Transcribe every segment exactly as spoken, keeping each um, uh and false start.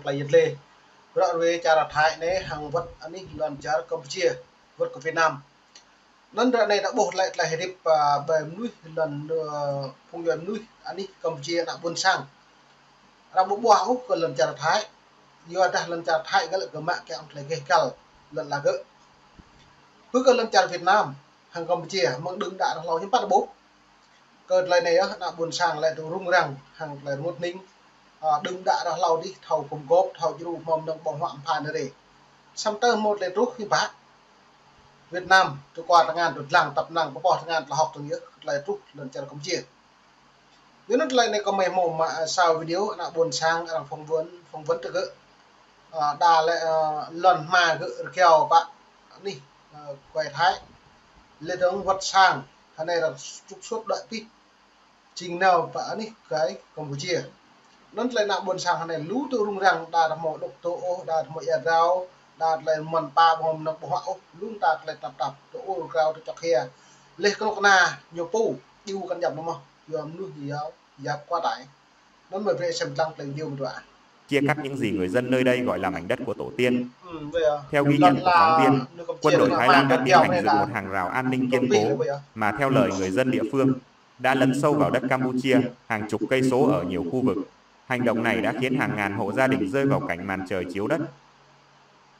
tơlơi yơh lĕ. Ră ruai čar Thái anai hăng wơ̆t anih lŏn čar Campuchia, wơ̆t kơ Việt Nam. Anŭn ră anai ta ƀuh tơlơi, tơlơi hơdip, a, ƀơi mơnuih lŏn, ơ, phung djuai mơnuih anih Campuchia ană ƀôn sang. Arăng ƀu ƀuah ôh kơ lŏn čar Thái. Yua dah lŏn čar Thái gơ̆ lĕ gơ̆ mă kiăng tơlơi gêh găl lŏn la gơ̆. Pơ kơ lŏn čar Việt Nam hăng Campuchia, mơ̆ng đưm đă ră hlâo hiư̆m pă ta ƀuh. Kơ tơlơi anai yơh, ană ƀôn sang lĕ tŭ rŭng răng hăng tơlơi rơngot hning, a, đưm đă ră hlâo adih thâo gum gôp, thâo djru hmâo mơnơ̆ng ƀơ̆ng huă mpha anai rê. Samơ̆ tơl hmâo tơlơi truh hiư̆m pă. Việt Nam tŭ kua tơngan, tŭ dlăng tăp năng, pơpŏh tơngan tơlơi hơ̆k tơlơi yơh, tơlơi truh lŏn čar Campuchia. Yua anŭn tơlơi anai kâo mơi hmâo mă, a, sa video ană ƀôn sang arăng phỏng vấn, phỏng vấn tơ gơ̆. A, đa lĕ, a, lŏn hma gơ̆ rơgao pă anih, a, kuai Thái. Lĕ dơ̆ng wơ̆t sang, hơnai arăng trục xuất đuaĭ pih. Jing nao pơ anih kuai Campuchia. Anŭn tơlơi ană ƀôn sang hơnai lu tŭ rŭng răng, đa tơhmâo đŭk tŭ ôh, đa tơhmâo ia drao, đa tơlơi mơ̆n pă ƀơ̆ng mơnơ̆ng ƀơ̆ng huă ôh, lu ta tơlơi tăp tăp, tŭ ôh rơgao tŭ čŏk hia. Lĕ kơnuk kơna ñu pô, djru kăn djăp nao mơ̆n, yua mơnuih yua, yap kua tai. Anŭn mơi brơi sem lăng tơlơi video mơ̆n dua. Chia cắt những gì người dân nơi đây gọi là mảnh đất của tổ tiên. Theo ghi nhận của phóng viên, quân đội Thái Lan đã tiến hành dựng một hàng rào an ninh kiên cố, mà theo lời người dân địa phương, đã lấn sâu vào đất Campuchia hàng chục cây số ở nhiều khu vực. Hành động này đã khiến hàng ngàn hộ gia đình rơi vào cảnh màn trời chiếu đất.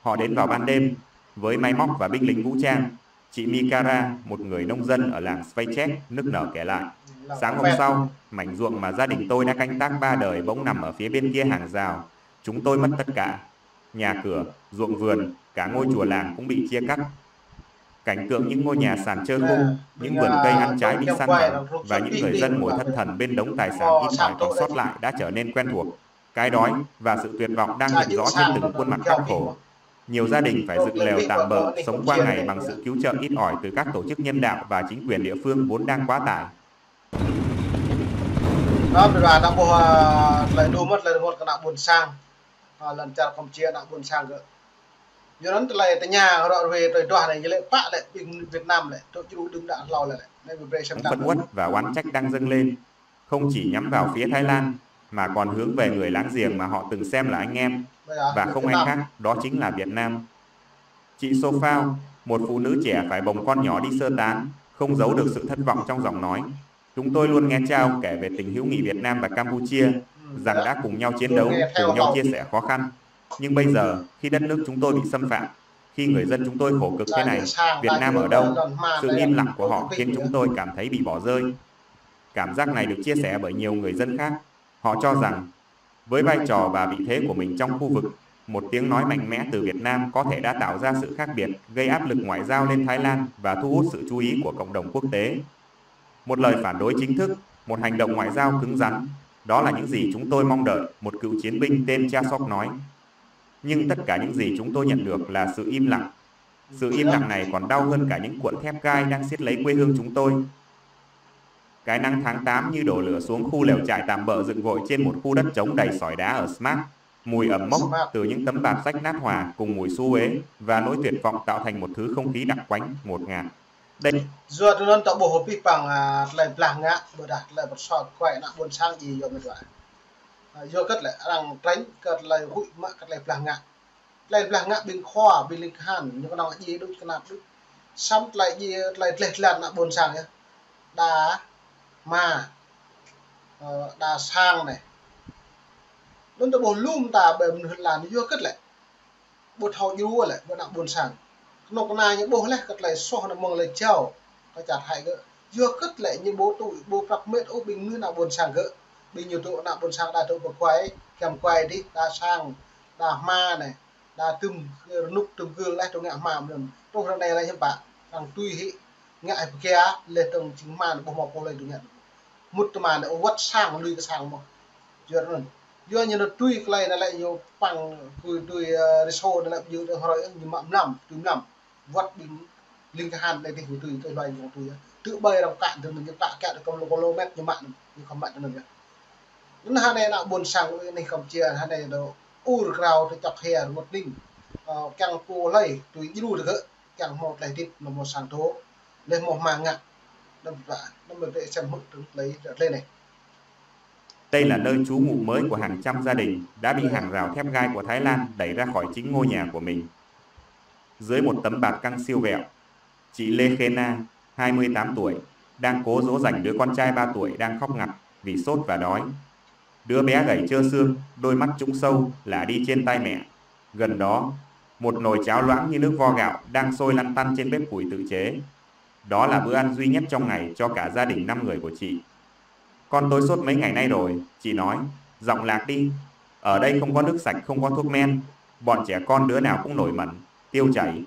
Họ đến vào ban đêm với máy móc và binh lính vũ trang. Chị Mikara, một người nông dân ở làng Svaychek, nức nở kể lại. Sáng hôm sau, mảnh ruộng mà gia đình tôi đã canh tác ba đời bỗng nằm ở phía bên kia hàng rào. Chúng tôi mất tất cả. Nhà cửa, ruộng vườn, cả ngôi chùa làng cũng bị chia cắt. Cảnh tượng những ngôi nhà sàn trơ khung, những vườn cây ăn trái bị san phẳng và những người dân ngồi thất thần bên đống tài sản ít ỏi còn sót lại đã trở nên quen thuộc. Cái đói và sự tuyệt vọng đang hiện rõ trên từng khuôn mặt khắc khổ. Nhiều gia đình phải dựng lều tạm bợ, sống qua ngày bằng sự cứu trợ ít ỏi từ các tổ chức nhân đạo và chính quyền địa phương vốn đang quá tải. Anŭn ƀiă ta ƀuh, a, tơlơi đŭ mơ̆n tơlơi rơngot kơ ană ƀôn sang. A, lŏn čar Campuchia ană ƀôn sang gơ̆. Yua anŭn tơlơi tơña ră ruai tơlơi duah anai, ñu lĕ pă lĕ ƀing Việt Nam lĕ, tŭ djru đưm đă hlâo lĕ lĕ. Anai ƀu brơi sem lăng. Phẫn uất và oán trách đang dâng lên, không chỉ nhắm vào phía Thái Lan, mà còn hướng về người láng giềng mà họ từng xem là anh em, và không ai khác, đó chính là Việt Nam. Chị Sophao, một phụ nữ trẻ phải bồng con nhỏ đi sơ tán, không giấu được sự thất vọng trong giọng nói. Chúng tôi luôn nghe cha ông kể về tình hữu nghị Việt Nam và Campuchia, rằng đã cùng nhau chiến đấu, cùng nhau chia sẻ khó khăn. Nhưng bây giờ, khi đất nước chúng tôi bị xâm phạm, khi người dân chúng tôi khổ cực thế này, Việt Nam ở đâu? Sự im lặng của họ khiến chúng tôi cảm thấy bị bỏ rơi. Cảm giác này được chia sẻ bởi nhiều người dân khác. Họ cho rằng, với vai trò và vị thế của mình trong khu vực, một tiếng nói mạnh mẽ từ Việt Nam có thể đã tạo ra sự khác biệt, gây áp lực ngoại giao lên Thái Lan và thu hút sự chú ý của cộng đồng quốc tế. Một lời phản đối chính thức, một hành động ngoại giao cứng rắn, đó là những gì chúng tôi mong đợi, một cựu chiến binh tên Cha Sok nói. Nhưng tất cả những gì chúng tôi nhận được là sự im lặng. Sự im lặng này còn đau hơn cả những cuộn thép gai đang siết lấy quê hương chúng tôi. Cái nắng tháng tám như đổ lửa xuống khu lều trại tạm bợ dựng vội trên một khu đất trống đầy sỏi đá ở Smak, mùi ẩm mốc từ những tấm bạt rách nát hòa cùng mùi xú uế và nỗi tuyệt vọng tạo thành một thứ không khí đặc quánh, ngột ngạt. Đây. Yua tui anŭn ta ƀuh pih păng, a, tơlơi blah ngă, ƀôdah tơlơi pơsot kuai ană ƀôn sang djai yua mơ̆n dua. A, yua hơget lĕ arăng trĕn kơ tơlơi huĭ mă kơ tơlơi blah ngă. Tơlơi blah ngă ƀing khua, ƀing ling kahan, ñu kơnơ̆ng djai đôč kơnap đôč. Samơ̆ tơlơi djai, tơlơi dleh dlan ană ƀôn sang yơh. Đa hma, ơ, đa sang anai. Anŭn ta ƀuh lŏm ta ƀơi mơnuih lan yua hơget lĕ. Ƀu thâo djru lĕ, ƀơi ană ƀôn sang. Kơnuk kơna ñu ƀuh leh kơ tơlơi soh anai mơ̆ng lĕ jao. Kơ čar Thái gơ̆. Yua hơget lĕ ñu ƀu tui, ƀu prăp met ôh ƀing mơnuih ană ƀôn sang gơ̆. Ƀing ñu tŭ ană ƀôn sang đa tŭ pơ kuai, giăm kuai dih, đa sang, đa hma anai, đa tŭm, rơnŭk tŭm gưl leh tŭ ngă hma mơ̆n. Truh ră anai lĕ hiư̆m pă, arăng tui hĭ, ngă hĭ pơkia, leh tơ̆ng jing hma anai ƀu hmâo pô lơi tŭ ngă. Mŭt tơma anai wơ̆t sang lui kơ sang mơ̆n. Yua anŭn. Yua ñu anŭn tui tơlơi anai lĕ ñu păng tui, tui, ơ, rơsô anai lĕ ñu tui hrơi ñu mă mlam, tui mlam. Wơ̆t ƀing ling kahan anai dih ñu tui, tui hloi ñu tui. Tơ ƀơi arăng kă dơ̆ng ñu kă kă tơ kơm lô kơm lô met ñu mă anŭn, ñu khŏm mă tơ anŭn yơh. Anŭn hơnai ană ƀôn sang anai Campuchia hơnai dŏ ur krao tơ čŏk hia rơngot hning. Ơ, kiăng pô hlơi tui djru tơ gơ̆, kiăng hmâo tơlơi hơdip, hmâo sang dŏ, leh hmâo hma ngă. Anŭn ƀă, anŭn ƀă brơi sem hmư̆ tơlơi, tơlơi anai. Đây là nơi trú ngụ mới của hàng trăm gia đình đã bị hàng rào thép gai của Thái Lan đẩy ra khỏi chính ngôi nhà của mình. Dưới một tấm bạt căng siêu vẹo, chị Lê Khê Na, hai mươi tám tuổi, đang cố dỗ dành đứa con trai ba tuổi đang khóc ngặt vì sốt và đói. Đứa bé gầy trơ xương, đôi mắt trũng sâu, lả đi trên tay mẹ. Gần đó, một nồi cháo loãng như nước vo gạo đang sôi lăn tăn trên bếp củi tự chế. Đó là bữa ăn duy nhất trong ngày cho cả gia đình năm người của chị. "Con tôi sốt mấy ngày nay rồi," chị nói, giọng lạc đi. "Ở đây không có nước sạch, không có thuốc men. Bọn trẻ con đứa nào cũng nổi mẩn, tiêu chảy.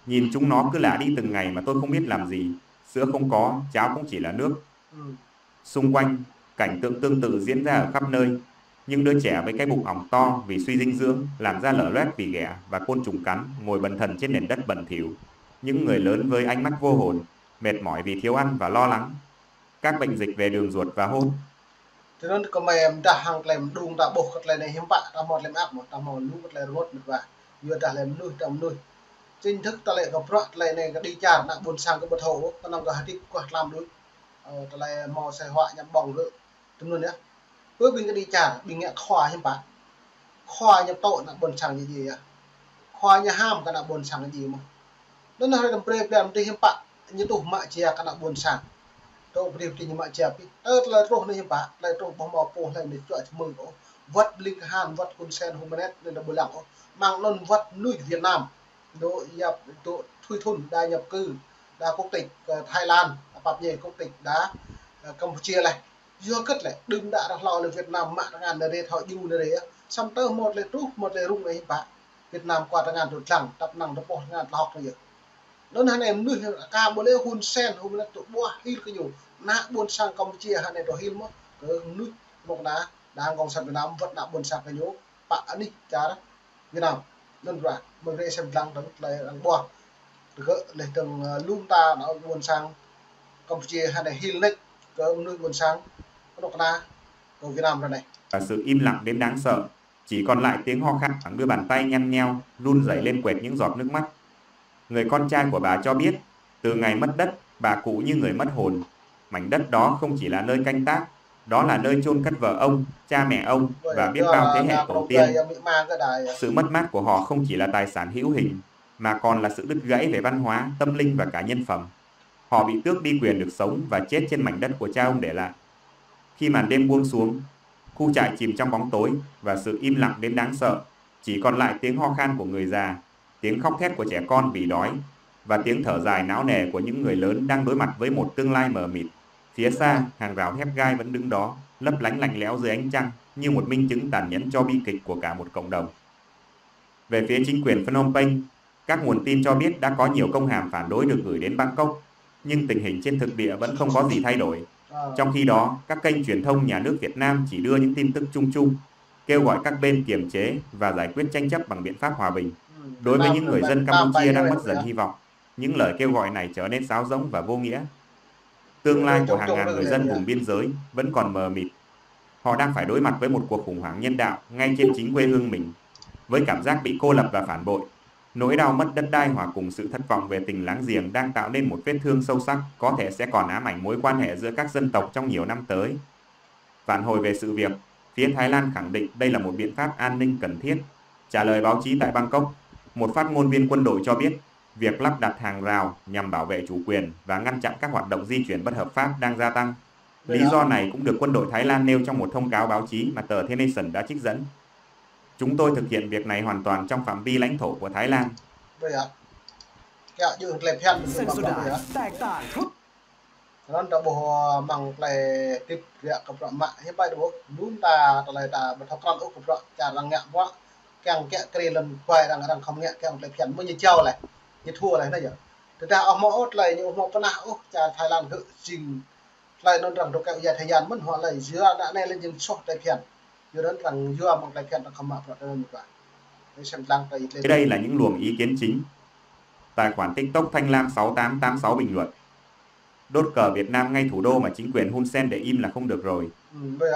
Nhìn chúng nó cứ lả đi từng ngày mà tôi không biết làm gì. Sữa không có, cháo cũng chỉ là nước." Xung quanh, cảnh tượng tương tự diễn ra ở khắp nơi. Những đứa trẻ với cái bụng ỏng to vì suy dinh dưỡng, làn da lở loét vì ghẻ và côn trùng cắn, ngồi bần thần trên nền đất bẩn thỉu. Những người lớn với ánh mắt vô hồn, mệt mỏi vì thiếu ăn và lo lắng các bệnh dịch về đường ruột và hô hấp. Tui anŭn kơ mơ̆ em dah hăng tơlơi mơđung ta ƀuh kơ tơlơi anai hiư̆m pă, ta hmâo tơlơi mơak mơ̆, ta hmâo lu kơ tơlơi rơngot mơ̆ ƀă. Yua dah tơlơi mơnuih ta mơnuih. Chính thức ta lĕ kơ bruă tơlơi anai kơ đĭ čar ană ƀôn sang kơ ƀu thâo ôh, kơnơ̆ng kơ hơdip kơ tlam đôč. Ơ, tơlơi hmâo sai họa ñăm ƀơ̆ng kơ tui anŭn yơh. Pơ ƀing kơ đĭ čar, ƀing ngă khua hiư̆m pă. Khua ñu tŏ ană ƀôn sang ñu djai yơh. Khua ñu ham kơ ană ƀôn sang ñu djai mơ̆n. Anŭn hrơi tơm brơi blan tih hiư̆m pă, ñu tuh mă jia kơ ană ƀôn sang. Tŏ brơi tih ñu mă jia pih. Tơ tơlơi truh anai hiư̆m pă, tơlơi truh ƀu hmâo pô hlơi anai čuă čơmưng ôh. Wơ̆t ƀing kơhan, wơ̆t Hun Sen, Hun Manet anai ƀu lăng ôh. Mơ̆ng anŭn wơ̆t mơnuih Việt Nam. Dŏ yap, dŏ thui thun, đa nhập cư, đa quốc tịch, ơ, Thái Lan, pap ñe quốc tịch đa, ơ, Campuchia lĕ. Yua hơget lĕ, đưm đă ră hlâo lĕ Việt Nam mă tơngan anai rai, thâo djru anai rai yơh. Samơ̆ tơ hmâo tơlơi truh, hmâo tơlơi rŭng anai hiư̆m pă. Việt Nam kua tơngan tŭ dlăng, tăp năng tơpŏh tơngan tơlơi hơ̆k anai yơh. Anŭn hơnai mơnuih ka ƀu lĕ Hun Sen, Hun Manet tŭ ƀuah hil kơ ñu. Ană ƀôn sang Campuchia hơnai tŭ hil mơ̆n, kơ mơnuih mơ̆ng anai, Đảng Cộng sản Việt Nam wơ̆t ană ƀôn sang kơ ñu, pă anih čar Việt Nam. Anŭn bruă, mơ̆ng anai sem dlăng dơ̆ng tơlơi arăng ƀuah. Tơgơ̆ leh dơ̆ng, ơ, lŏm ta ană ƀôn sang Campuchia hơnai hil nač kơ mơnuih ƀôn sang, kơnuk kơna, kơ Việt Nam ră anai. Và sự im lặng đến đáng sợ, chỉ còn lại tiếng ho khan, hàng đứa bàn tay nhăn nheo, run rẩy lên quệt những giọt nước mắt. Người con trai của bà cho biết, từ ngày mất đất, bà cụ như người mất hồn. Mảnh đất đó không chỉ là nơi canh tác, đó là nơi chôn cất vợ ông, cha mẹ ông và biết bao thế hệ tổ tiên. Sự mất mát của họ không chỉ là tài sản hữu hình, mà còn là sự đứt gãy về văn hóa, tâm linh và cả nhân phẩm. Họ bị tước đi quyền được sống và chết trên mảnh đất của cha ông để lại. Khi màn đêm buông xuống, khu trại chìm trong bóng tối và sự im lặng đến đáng sợ, chỉ còn lại tiếng ho khan của người già, tiếng khóc thét của trẻ con vì đói và tiếng thở dài nao nao của những người lớn đang đối mặt với một tương lai mờ mịt. Phía xa, hàng rào thép gai vẫn đứng đó, lấp lánh lạnh lẽo dưới ánh trăng, như một minh chứng tàn nhẫn cho bi kịch của cả một cộng đồng. Về phía chính quyền Phnom Penh, các nguồn tin cho biết đã có nhiều công hàm phản đối được gửi đến Bangkok, nhưng tình hình trên thực địa vẫn không có gì thay đổi. Trong khi đó, các kênh truyền thông nhà nước Việt Nam chỉ đưa những tin tức chung chung, kêu gọi các bên kiềm chế và giải quyết tranh chấp bằng biện pháp hòa bình. Đối với những người dân Campuchia đang mất dần hy vọng, những lời kêu gọi này trở nên sáo rỗng và vô nghĩa. Tương lai của hàng ngàn người dân vùng biên giới vẫn còn mờ mịt. Họ đang phải đối mặt với một cuộc khủng hoảng nhân đạo ngay trên chính quê hương mình, với cảm giác bị cô lập và phản bội. Nỗi đau mất đất đai hòa cùng sự thất vọng về tình láng giềng đang tạo nên một vết thương sâu sắc, có thể sẽ còn ám ảnh mối quan hệ giữa các dân tộc trong nhiều năm tới. Phản hồi về sự việc, phía Thái Lan khẳng định đây là một biện pháp an ninh cần thiết. Trả lời báo chí tại Bangkok, một phát ngôn viên quân đội cho biết, việc lắp đặt hàng rào nhằm bảo vệ chủ quyền và ngăn chặn các hoạt động di chuyển bất hợp pháp đang gia tăng. Lý do này cũng được quân đội Thái Lan nêu trong một thông cáo báo chí mà tờ The Nation đã trích dẫn. Chúng tôi thực hiện việc này hoàn toàn trong phạm vi lãnh thổ của Thái Lan. Anŭn ta ƀuh mơ̆ng tơlơi tip riă kơ bruă mă, hiư̆m pă ta ƀuh, lŏm ta tơlơi ta ƀu thâo krăn ôh kơ bruă čar arăng ngă bruă, kiăng kiă kriê lŏn kuai arăng, arăng khŏm ngă kiăng tơlơi phiăn, mơ̆ ñu jao leh, ñu thua leh anai yơh. Tơdah ƀu hmâo ôh tơlơi, ñu ƀu hmâo pơnah ôh čar Thái Lan gơ̆ jing tơlơi anŭn arăng dŏ kơ ia Thái Lan mơ̆n, huă lĕ yua anai lĕ jing soh tơlơi phiăn. Yua anŭn arăng yua mơ̆ng tơlơi phiăn arăng khŏm mă bruă tơlơi anŭn mơ̆n. Anai sem dlăng tơlơi. Đây là những luồng ý kiến chính. Tài khoản TikTok Thanh Lam sáu tám tám sáu bình luận: "Đốt cờ Việt Nam ngay thủ đô mà chính quyền Hun Sen để im là không được rồi.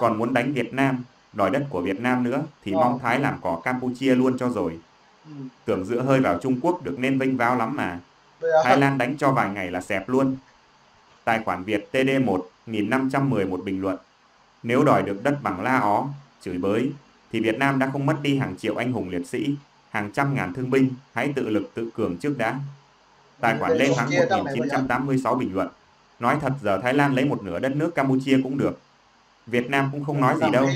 Còn muốn đánh Việt Nam, đòi đất của Việt Nam nữa thì mong Thái làm cỏ Campuchia luôn cho rồi. Tưởng dựa hơi vào Trung Quốc được nên vênh váo lắm mà. Thái Lan đánh cho vài ngày là xẹp luôn." Tài khoản Việt T D một nghìn năm trăm mười một bình luận: Nếu đòi được đất bằng lá ó, chửi bới, thì Việt Nam đã không mất đi hàng triệu anh hùng liệt sĩ, hàng trăm ngàn thương binh, hãy tự lực tự cường trước đã. Tài khoản Lê Thắng một nghìn chín trăm tám mươi sáu bình luận: Nói thật, giờ Thái Lan lấy một nửa đất nước Campuchia cũng được. Việt Nam cũng không nói gì đâu.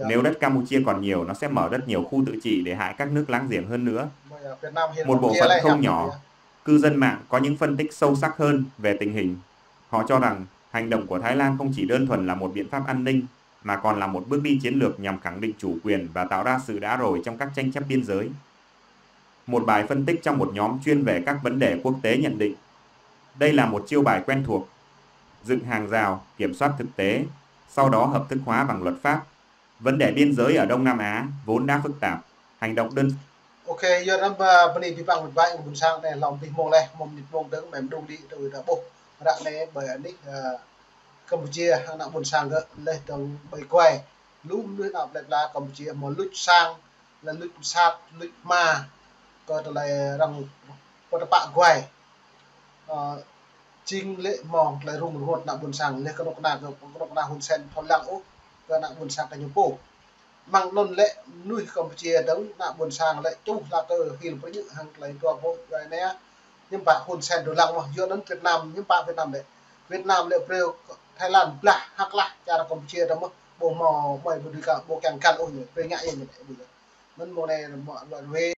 Nếu đất Campuchia còn nhiều, nó sẽ mở rất nhiều khu tự trị để hại các nước láng giềng hơn nữa. Một bộ phận không nhỏ, cư dân mạng có những phân tích sâu sắc hơn về tình hình. Họ cho rằng hành động của Thái Lan không chỉ đơn thuần là một biện pháp an ninh, mà còn là một bước đi chiến lược nhằm khẳng định chủ quyền và tạo ra sự đá rời trong các tranh chấp biên giới. Một bài phân tích trong một nhóm chuyên về các vấn đề quốc tế nhận định, đây là một chiêu bài quen thuộc: dựng hàng rào, kiểm soát thực tế, sau đó hợp thức hóa bằng luật pháp. Vấn đề biên giới ở Đông Nam Á vốn đã phức tạp, hành động đơn Ok, yua anŭn ba bơni pi păng mĭt wa ƀôn sang anai, hlâo abih mông laih, mông mơnit mông dơ̆ng, mơ̆ng đung đĭ tui ta ƀuh. Ră anai ƀơi anih, ơ, Campuchia, ană ƀôn sang gơ̆ laih dơ̆ng ƀơi guai. Lu mơnuih ană plơi pla Campuchia hmâo luč sang, laih luč sat, luč hma, kơ tơlơi arăng pơtơpă guai. Ơ, jing lĕ hmâo tơlơi rŭng rơngot ană ƀôn sang, laih kơnuk kơna, kơnuk kơna Hun Sen thâo lăng ôh kơ ană ƀôn sang kơ ñu pô. Mơ̆ng anŭn lĕ mơnuih Campuchia dơ̆ng, ană ƀôn sang lĕ čuh la kơ hil pơrjư̆ hăng tơlơi dua boh dua anai. Hiư̆m pă Hun Sen dŏ lăng mơ̆n, yua anŭn Việt Nam, hiư̆m pă Việt Nam lĕ. Việt Nam lĕ brơi Thái Lan blah hăk lah čar Campuchia ta mơ̆n, ƀu hmâo mơi ƀu dưi kơ, ƀu kiăng kăn ôh ñu, brơi ngă ñu lĕ. Anŭn mơ̆ng anai mơ̆, mơ̆,